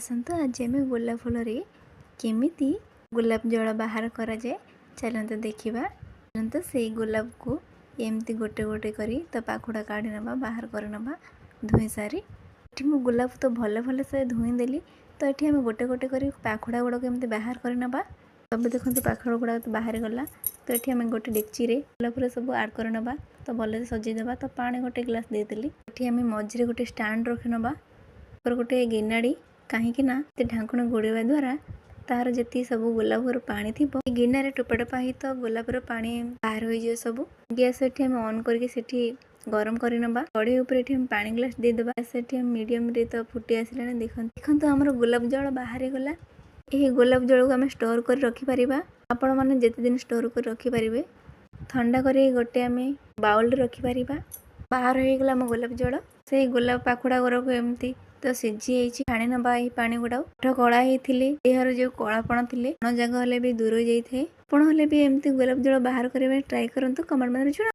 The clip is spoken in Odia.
ଆସନ୍ତୁ, ଆଜି ଆମେ ଗୋଲାପ ଫୁଲରେ କେମିତି ଗୋଲାପ ଜଳ ବାହାର କରାଯାଏ, ଚାଲନ୍ତୁ ଦେଖିବା। ଚାଲନ୍ତୁ, ସେଇ ଗୋଲାପକୁ ଏମିତି ଗୋଟେ ଗୋଟେ କରି ତା ପାଖୁଡ଼ା କାଢ଼ି ନେବା, ବାହାର କରିନେବା ଧୋଇ ସାରି। ଏଠି ମୁଁ ଗୋଲାପ ତ ଭଲ ଭଲସେ ଧୋଇଦେଲି। ତ ଏଠି ଆମେ ଗୋଟେ ଗୋଟେ କରି ପାଖୁଡ଼ା ଗୁଡ଼ାକୁ ଏମିତି ବାହାର କରିନେବା ସବୁ। ଦେଖନ୍ତୁ, ପାଖୁଡ଼ା ଗୁଡ଼ାକ ତ ବାହାରିଗଲା। ତ ଏଠି ଆମେ ଗୋଟେ ଡେକ୍ଚିରେ ଗୋଲାପରେ ସବୁ ଆଡ଼୍ କରିନେବା, ତ ଭଲରେ ସଜେଇଦେବା। ତ ପାଣି ଗୋଟେ ଗ୍ଲାସ୍ ଦେଇଦେଲି। ଏଠି ଆମେ ମଝିରେ ଗୋଟେ ଷ୍ଟାଣ୍ଡ ରଖିନେବା, ଉପରେ ଗୋଟେ ଗିନାଡ଼ି। କାହିଁକି ନା ସେ ଢାଙ୍କୁଣି ଘୋଡ଼େଇବା ଦ୍ୱାରା ତାର ଯେତିକି ସବୁ ଗୋଲାପର ପାଣି ଥିବ, ଏ ଗିନାରେ ଟୋପା ଟୋପା ହେଇ ତ ଗୋଲାପର ପାଣି ବାହାର ହୋଇଯିବ ସବୁ। ଗ୍ୟାସ୍ ଏଠି ଆମେ ଅନ୍ କରିକି ସେଠି ଗରମ କରିନେବା। କଢ଼େଇ ଉପରେ ଏଠି ଆମେ ପାଣି ଗ୍ଲାସ୍ ଦେଇଦେବା। ସେଠି ଆମେ ମିଡ଼ିୟମରେ ତ ଫୁଟି ଆସିଲାଣି। ଦେଖନ୍ତୁ, ଦେଖନ୍ତୁ, ଆମର ଗୋଲାପ ଜଳ ବାହାରିଗଲା। ଏହି ଗୋଲାପ ଜଳକୁ ଆମେ ଷ୍ଟୋର୍ କରି ରଖିପାରିବା। ଆପଣମାନେ ଯେତେ ଦିନ ଷ୍ଟୋର୍ କରି ରଖିପାରିବେ। ଥଣ୍ଡା କରି ଗୋଟେ ଆମେ ବାଉଲରେ ରଖିପାରିବା। ବାହାର ହେଇଗଲା ଆମ ଗୋଲାପ ଜଳ। ସେଇ ଗୋଲାପ ପାଖୁଡ଼ା ଗୁଡ଼ାକୁ ଏମିତି ତ ସିଝି ହେଇଛି, ଛାଣି ନେବା ଏହି ପାଣି ଗୁଡ଼ାକୁ। ଓଠ କଳା ହେଇଥିଲେ, ଦେହର ଯେଉଁ କଳାପଣ ଥିଲେ, ବ୍ରଣ ଜାଗା ହେଲେ ବି ଦୂର ଯାଇଥାଏ। ଆପଣ ହେଲେ ବି ଏମିତି ଗୋଲାପ ଜଳ ବାହାର କରିବା ପାଇଁ ଟ୍ରାଏ କରନ୍ତୁ। କମେଣ୍ଟ ମଧ୍ୟରେ ଜଣା